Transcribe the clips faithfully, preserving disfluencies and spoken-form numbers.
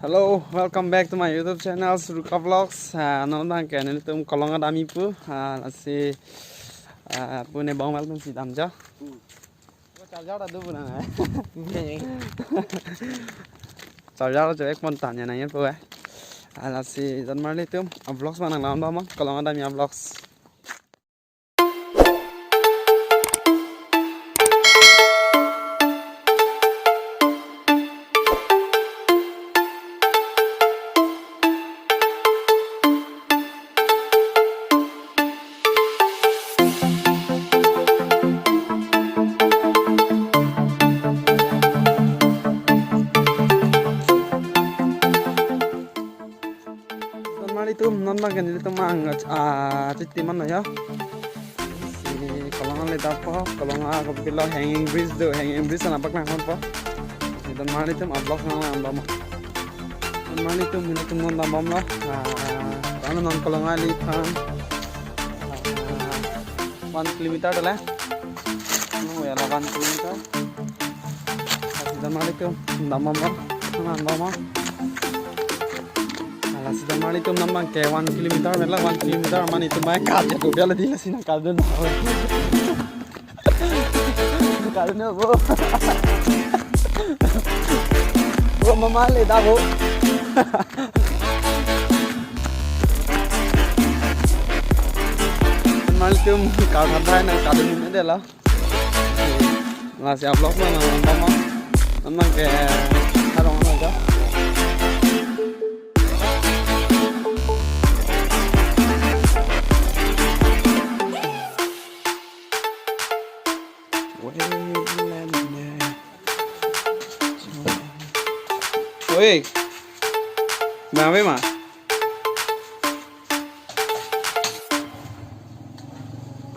Hello, welcome back to my YouTube channel, Suruka Vlogs. Ah, non abang ke nelitum kolong adamji pu. Ah, lasi, ah, pu ne bong mal tum si damjo. Charger ta do pu nang. Charger ta chevek pon tanya nang pu eh. Ah, lasi donmarlitum, ah, vlogs abang nang langdun bom, kolong adamji vlogs. Donmarlitum, non abang ke nelitum abang, ah, chiti man lo ya. Si kolong ale dapo, kolong a kopilo hanging bridge do, hanging bridge an apak nang po. Si donmarlitum, ah, vlogs nang langdun bom. Donmarlitum, nelitum non dam bomlo. Ah, rano non kolong ale aphan. Ah, one kilometer dala. Oh, ya la one kilometer. Lasi donmarlitum, dam bomlo. Nang dam bomlo. Lasi donmarlitum, non abang ke one kilometer, mela one kilometer mane itum abang ke kaja ko biala di lasi nang kardun. Kardun bo. Bo mama le da bo. Donmarlitum, kardun bai nang kardun ni de la. Lasi ah vlogs nang langdun bom. Non abang ke arong nang ja. Oi. Bang, ave ma?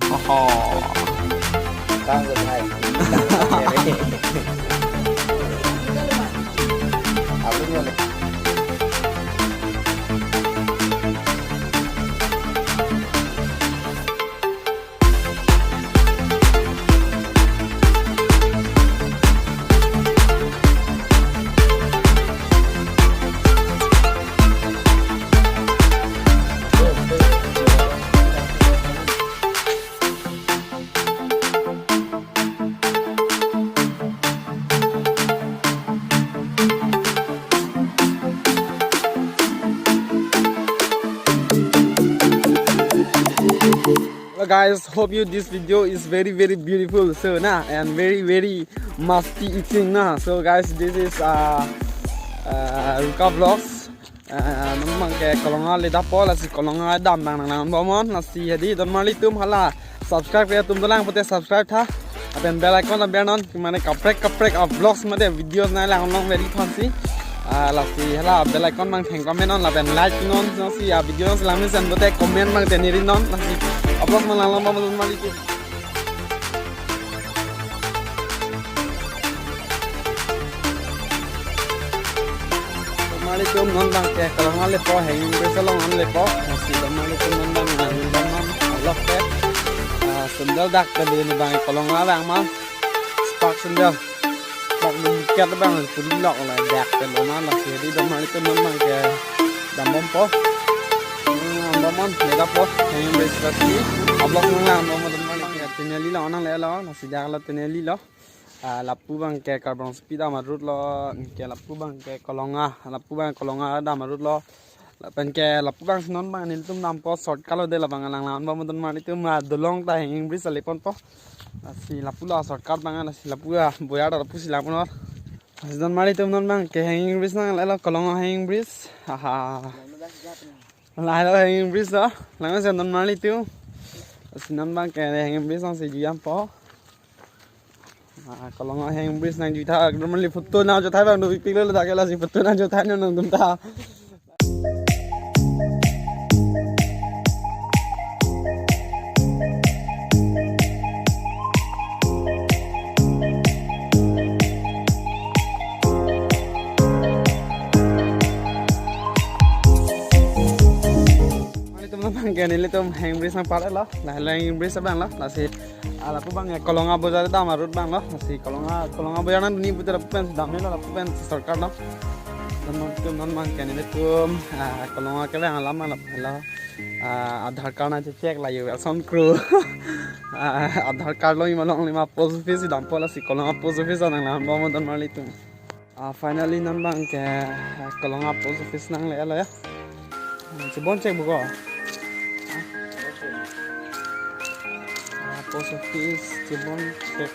Oho. Kang ko thai. Apa ni? Hello guys, hope you this video is very very beautiful so na, and very very masti eating na. So guys, this is uh, uh, Ruka Vlogs. Uh, non abang ke kolong ale dapo, lasi kolong adamji abang nang langdun bom non, lasi hedi donmarlitum hala subscribe ke atum dolang pute subscribe tha. Lapen bell icon ta ber non, mane kaprek kaprek ah vlogs mate videos nang langdun long very fancy. Ah, lasi hala bell icon abang thengkam non, lapen like non, lasi ah video nang langmesen pute comment abang tene ri non, lasi ah vlogs nang langdun bom donmarlitum. Donmarlitum, non abang ke kolong alepo, hanging bridge along alepo. Lasi donmarlitum, non abang nang langdun bom non, alok ke. Ah, sandal dak ke dini abang kolong abang ma. Spark sandal. Spark dun ket abang puri lok la dak ke lo ma, lasi hedi donmarlitum, non abang ke dam bompo. Hmm, dam bom non, le dapo, hanging bridge lasi. Ah vlogs nang langdun bom donmarlitum, tene lilo nang le lo, lasi dak lo tene lilo. Ah, lapu abang ke Karbong Speed ama road lo, ke lapu abang ke kolong a, lapu abang kolong adam road lo. Lapen ke lapu abang si non abang nelitum dampo shortcut lo de, labang lang langdun bom donmarlitum, ah, dolong ta hanging bridge ale ponpo. Lasi lapu lo shortcut abang, lasi lapu ah boya ta lapu si lang pon. Lasi donmarlitum, non abang ke hanging bridge nang le lo, kolong hanging bridge. Aha. Lahelo hanging bridge lo. Langmesen donmarlitum. Lasi non abang ke hanging bridge nang si jui dampo. Ah, kolong hanging bridge nang jui tha, normally photo nang jui tha abang dopik lo, dak ke lasi photo nang jui tha nang dum tha. Nelitum abang ke nelitum hanging bridge nang par lo, lahelo hanging bridge abang lo, lasi ah, lapu abang ke kolong a bojar dam road abang lo, lasi kolong a, kolong a bojar nang duni putar lapu pen dam lo, lapu pen shortcut lo. Teman-teman, non abang ke nelitum, ah, Kolonga kevang alam alap helo. Ah, Aadhaar card nangchecheck, la yo Wilson Kro. Ah, Aadhaar card longji ma longle ma post office dampo, lasi Kolonga post office nanglangpo mo donmarlitum. Ah, finally non abang ke, ah, Kolonga post office nanglelo ya. Ah, chibon check bo ko. Ah, post office chibon check.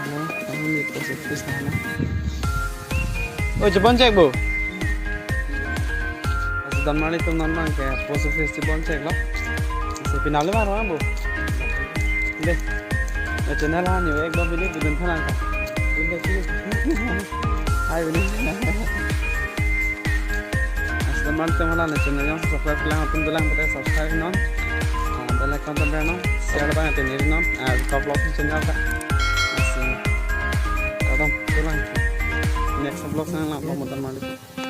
Halo, kami post office na. Oh, chibon check bo. Lasi donmarlitum, non abang ke post office chibon checklo. Lasi pinang le bang bo. Dei. Ya channel ha ni ek do bini bidun thalang ka. Bini sih. Hai bini. Lasi donmarlitum hala ne channel jongsi subscribe lang, atum dolang pute subscribe non. Ah, bell icon ta ber non. Share abang ate neri non. Ah, Rika Vlogs channel ta. Lasi kardom, dolang. Next vlog nanglangpo mo donmarlitum.